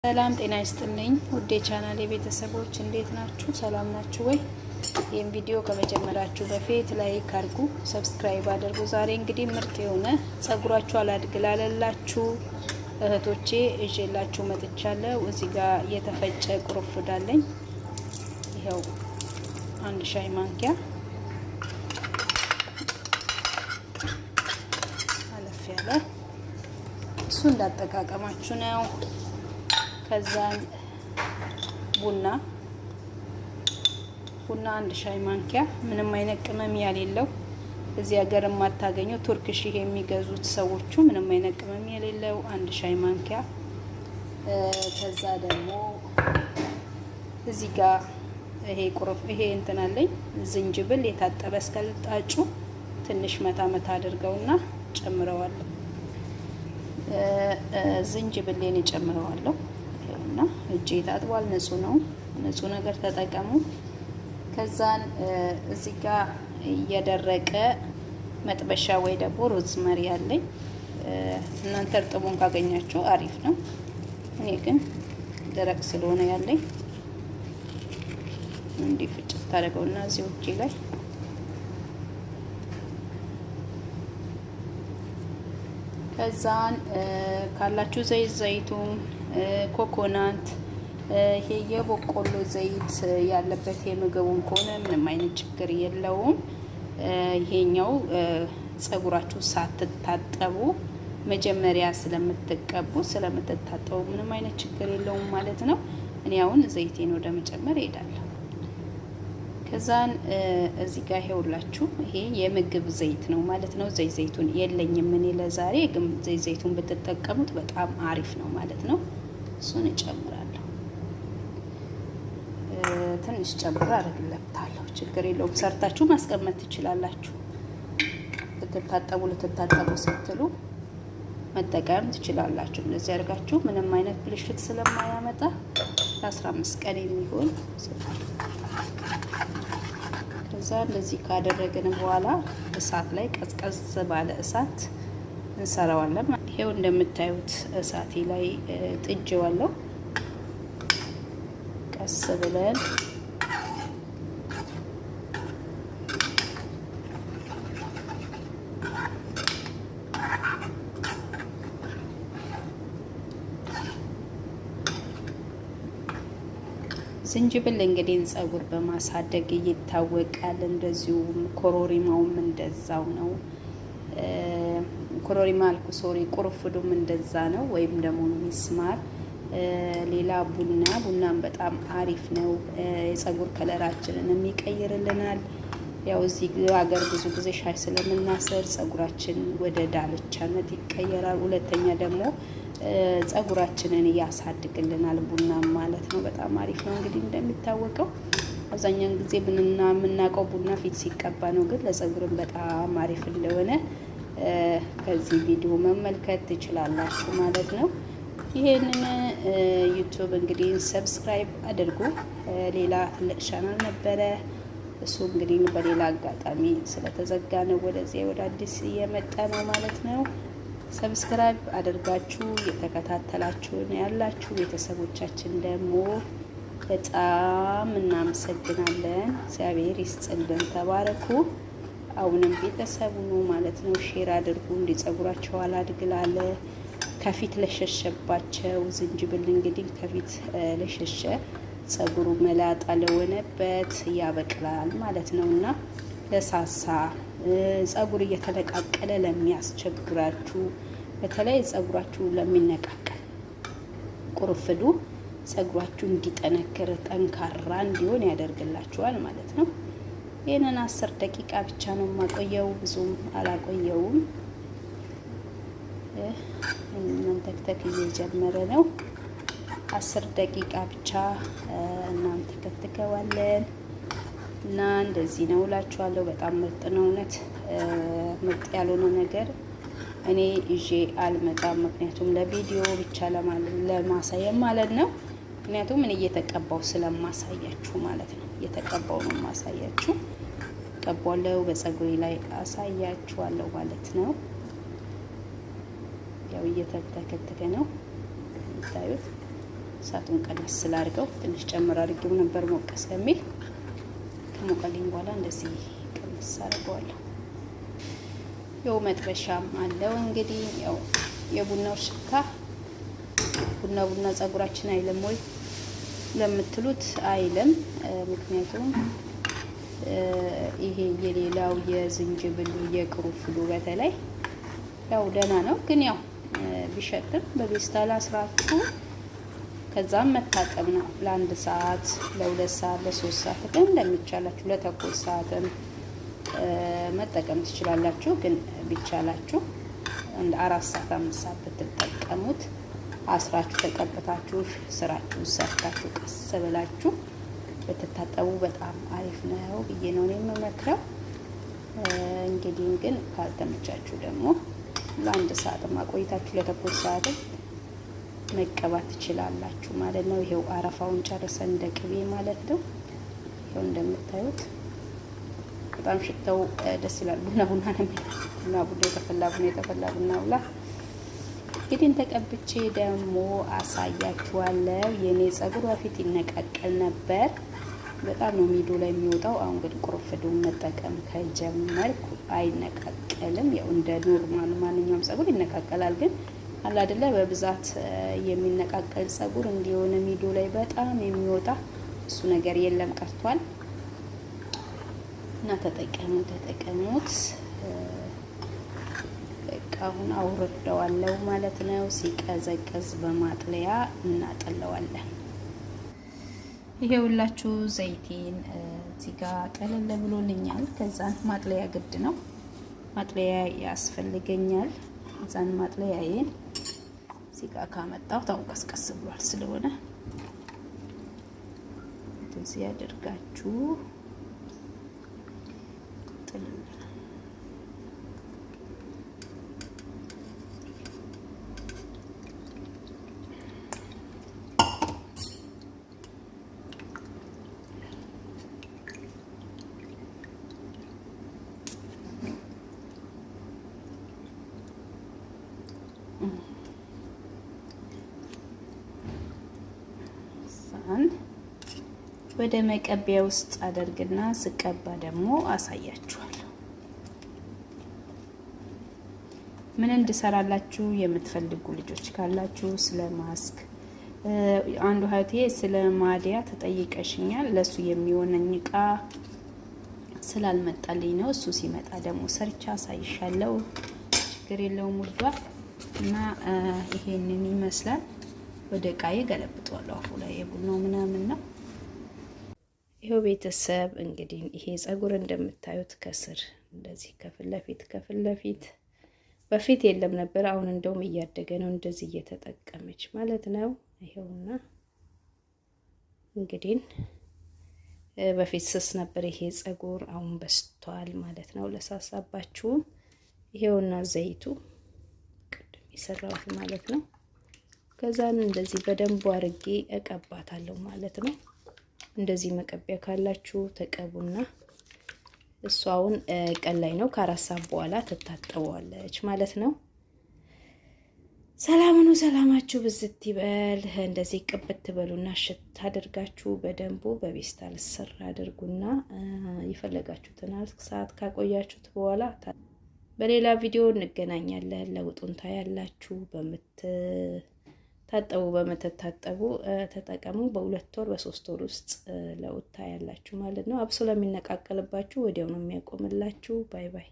ሰላም ጤና ይስጥልኝ ውዴ ቻናል የቤተሰቦች እንዴት ናችሁ? ሰላም ናችሁ ወይ? ይህን ቪዲዮ ከመጀመራችሁ በፊት like አድርጉ፣ subscribe አድርጉ። ዛሬ እንግዲህ ምርጥ የሆነ ጸጉራችሁ አላድግ ላለላችሁ እህቶቼ ይዤላችሁ መጥቻለሁ። እዚህ ጋር የተፈጨ ቅርንፉድ አለኝ። ይኸው አንድ ሻይ ማንኪያ አለፍ ያለ እሱ እንዳጠቃቀማችሁ ነው። ከዛን ቡና ቡና አንድ ሻይ ማንኪያ ምንም አይነት ቅመም የሌለው፣ እዚህ ሀገር የማታገኘው Turkish ይሄ የሚገዙት ሰዎቹ ምንም አይነት ቅመም የሌለው አንድ ሻይ ማንኪያ። ከዛ ደግሞ እዚህ ጋር ይሄ ቁርፍ ይሄ እንትን አለኝ፣ ዝንጅብል የታጠበ እስከልጣጩ ትንሽ መታ መታ አድርገውና ጨምረዋለሁ። ዝንጅብሌን እጨምረዋለሁ። እና እጄ ታጥቧል፣ ንጹህ ነው። ንጹህ ነገር ተጠቀሙ። ከዛን እዚህ ጋር እየደረቀ መጥበሻ ወይ ደግሞ rosemary አለኝ። እናንተ እርጥቡን ካገኛችሁ አሪፍ ነው። እኔ ግን ደረቅ ስለሆነ ያለኝ እንዲህ ፍጭት ታደርገውና እዚህ ውጪ ላይ ከዛን ካላችሁ ዘይት ዘይቱን፣ ኮኮናት፣ ይሄ የበቆሎ ዘይት ያለበት የምግቡን ከሆነ ምንም አይነት ችግር የለውም። ይሄኛው ጸጉራችሁ ሳትታጠቡ መጀመሪያ ስለምትቀቡ ስለምትታጠቡ ምንም አይነት ችግር የለውም ማለት ነው። እኔ አሁን ዘይቴን ወደ መጨመር እሄዳለሁ። ከዛን እዚህ ጋር ይኸውላችሁ ይሄ የምግብ ዘይት ነው ማለት ነው። ዘይት ዘይቱን የለኝም እኔ ለዛሬ፣ ግን ዘይት ዘይቱን ብትጠቀሙት በጣም አሪፍ ነው ማለት ነው። እሱን እጨምራለሁ። ትንሽ ጨምር አደርግለታለሁ። ችግር የለውም። ሰርታችሁ ማስቀመጥ ትችላላችሁ። ልትታጠቡ ልትታጠቡ ስትሉ መጠቀም ትችላላችሁ። እንደዚህ አድርጋችሁ ምንም አይነት ብልሽት ስለማያመጣ ለ15 ቀን የሚሆን። ከዛ እንደዚህ ካደረግን በኋላ እሳት ላይ ቀዝቀዝ ባለ እሳት እንሰራዋለን። ይሄው እንደምታዩት እሳቴ ላይ ጥጄዋለሁ። ቀስ ብለን ዝንጅብል እንግዲህ ጸጉር በማሳደግ ይታወቃል። እንደዚሁም ኮሮሪማውም እንደዛው ነው። ኮሮሪማ አልኩ sorry፣ ቁርፍዱም እንደዛ ነው። ወይም ደግሞ ሚስማር። ሌላ ቡና፣ ቡናም በጣም አሪፍ ነው። የጸጉር color ኣችንን ይቀይርልናል። ያው እዚህ ሀገር ብዙ ጊዜ ሻሽ ስለምናስር ጸጉራችን ወደ ዳልቻነት ይቀየራል። ሁለተኛ ደግሞ ጸጉራችንን እያሳድግልናል ቡና ማለት ነው። በጣም አሪፍ ነው። እንግዲህ እንደሚታወቀው አብዛኛውን ጊዜ ብንና የምናውቀው ቡና ፊት ሲቀባ ነው፣ ግን ለጸጉርም በጣም አሪፍ እንደሆነ ከዚህ ቪዲዮ መመልከት ትችላላችሁ ማለት ነው። ይሄንን YouTube እንግዲህ subscribe አድርጉ። ሌላ ትልቅ ቻናል ነበረ። እሱ እንግዲህ በሌላ አጋጣሚ ስለተዘጋ ነው ወደዚህ ወደ አዲስ እየመጣ ነው ማለት ነው። Subscribe አድርጋችሁ እየተከታተላችሁን ያላችሁ ቤተሰቦቻችን ደግሞ በጣም እናመሰግናለን። እግዚአብሔር ይስጥልን። ተባረኩ። አሁንም ቤተሰቡ ነው ማለት ነው። Share አድርጉ። እንዲጸጉራቸው አላድግ ላለ፣ ከፊት ለሸሸባቸው፣ ዝንጅብል እንግዲህ ከፊት ለሸሸ፣ ጸጉሩ መላጣ ለሆነበት ያበቅላል ማለት ነው እና ለሳሳ፣ ጸጉር እየተነቃቀለ ለሚያስቸግራችሁ፣ በተለይ ጸጉራችሁ ለሚነቃቀል ቁርፍዱ ጸጉራችሁ እንዲጠነክር ጠንካራ እንዲሆን ያደርግላችኋል ማለት ነው። ይህንን 10 ደቂቃ ብቻ ነው የማቆየው፣ ብዙም አላቆየውም። መንተክተክ እየጀመረ ነው። 10 ደቂቃ ብቻ እናንተከትከዋለን እና እንደዚህ ነው እላችኋለሁ። በጣም ምርጥ ነው እውነት። ምርጥ ያልሆነ ነገር እኔ ይዤ አልመጣም። ምክንያቱም ለቪዲዮ ብቻ ለማሳየት ማለት ነው። ምክንያቱም እኔ እየተቀባው ስለማሳያችሁ ማለት ነው። እየተቀባው ነው ማሳያችሁ። ቀቧለው በጸጉሬ ላይ አሳያችኋለሁ ማለት ነው። ያው እየተተከተከ ነው የምታዩት። እሳቱን ቀነስ ስላድርገው ትንሽ ጨምር አድርጌው ነበር ሞቀ ስለሚል ከሞቀልኝ በኋላ እንደዚህ ቀነስ አድርገዋለሁ። ያው መጥበሻም አለው እንግዲህ ያው የቡናው ሽታ ቡና ቡና ጸጉራችን አይልም ወይ ለምትሉት አይልም። ምክንያቱም ይሄ የሌላው የዝንጅብሉ የቅርንፉዱ በተለይ ያው ደህና ነው፣ ግን ያው ቢሸጥም በፌስታል አስራችሁ ከዛም መታጠብ ነው። ለአንድ ሰዓት፣ ለ2 ሰዓት፣ ለ3 ሰዓት ግን እንደሚቻላችሁ ለተኩል ሰዓትም መጠቀም ትችላላችሁ። ግን ቢቻላችሁ እንደ 4 ሰዓት 5 ሰዓት ብትጠቀሙት አስራችሁ ተቀብታችሁ ስራችሁን ሰርታችሁ ቀስ ብላችሁ ብትታጠቡ በጣም አሪፍ ነው ብዬ ነው የምመክረው። እንግዲህ ግን ካልተመቻችሁ ደግሞ ለአንድ ሰዓት ማቆይታችሁ ለተኩል ሰዓትም መቀባት ትችላላችሁ ማለት ነው። ይሄው አረፋውን ጨርሰን እንደ ቅቤ ማለት ነው። ይሄው እንደምታዩት በጣም ሽታው ደስ ይላል። ቡና ቡና ነው የሚለው። ቡና ቡና የተፈላ ቡና የተፈላ ቡና ብላ እንግዲህ ተቀብቼ ደግሞ አሳያችኋለሁ። የኔ ጸጉር በፊት ይነቃቀል ነበር። በጣም ነው ሚዶ ላይ የሚወጣው። አሁን ግን ቅርንፉዱን መጠቀም ከጀመርኩ አይነቃቀልም። ያው እንደ normal ማንኛውም ጸጉር ይነቃቀላል፣ ግን አለ አይደለ በብዛት የሚነቃቀል ጸጉር እንዲሆነ ሚዶ ላይ በጣም የሚወጣ እሱ ነገር የለም ቀርቷል። እና ተጠቀሙ ተጠቀሙት። በቃ አሁን አውርደዋለሁ ማለት ነው። ሲቀዘቅዝ በማጥለያ እናጠለዋለን። ይሄ ሁላችሁ ዘይቴን እዚህ ጋር ቀለል ብሎልኛል። ከዛን ማጥለያ ግድ ነው፣ ማጥለያ ያስፈልገኛል። ከዛን ማጥለያዬን እዚህ ጋር ካመጣው ታው ቀስቀስ ብሏል ስለሆነ እንደዚህ ያደርጋችሁ ጥልል ወደ መቀቢያ ውስጥ አደርግና ስቀባ ደግሞ አሳያችኋለሁ። ምን እንድሰራላችሁ የምትፈልጉ ልጆች ካላችሁ ስለ ማስክ አንዱ እህቴ ስለ ማዲያ ተጠይቀሽኛል። ለሱ የሚሆነኝ እቃ ስላልመጣልኝ ነው። እሱ ሲመጣ ደግሞ ሰርቻ አሳይሻለሁ። ችግር የለውም ውዷ። እና ይሄንን ይመስላል። ወደ እቃዬ ገለብጠዋለሁ። አፉ ላይ የቡናው ምናምን ነው። ይኸው ቤተሰብ እንግዲህ ይሄ ጸጉር እንደምታዩት ከስር እንደዚህ ከፊት ለፊት ከፊት ለፊት በፊት የለም ነበር። አሁን እንደውም እያደገ ነው። እንደዚህ እየተጠቀመች ማለት ነው። ይኸውና እንግዲህ በፊት ስስ ነበር ይሄ ጸጉር፣ አሁን በስቷል ማለት ነው። ለሳሳባችሁም ይሄውና ዘይቱ ቅድም የሰራሁት ማለት ነው። ከዛን እንደዚህ በደንቡ አድርጌ እቀባታለሁ ማለት ነው። እንደዚህ መቀቢያ ካላችሁ ተቀቡና እሷውን ቀን ላይ ነው ከ4 ሰዓት በኋላ ትታጠበዋለች ማለት ነው። ሰላምኑ ሰላማችሁ ብዝት ይበል። እንደዚህ ቅብት በሉና ሽት አድርጋችሁ በደንቡ በቤስታል ስር አድርጉና የፈለጋችሁትን ሰዓት ካቆያችሁት በኋላ በሌላ ቪዲዮ እንገናኛለን። ለውጡን ታያላችሁ። በምትታጠቡ ተጠቀሙ። በ2 ወር በ3 ወር ውስጥ ለውጥ ታያላችሁ ማለት ነው። አብሶ ለሚነቃቀልባችሁ ወዲያው ነው የሚያቆምላችሁ። Bye bye።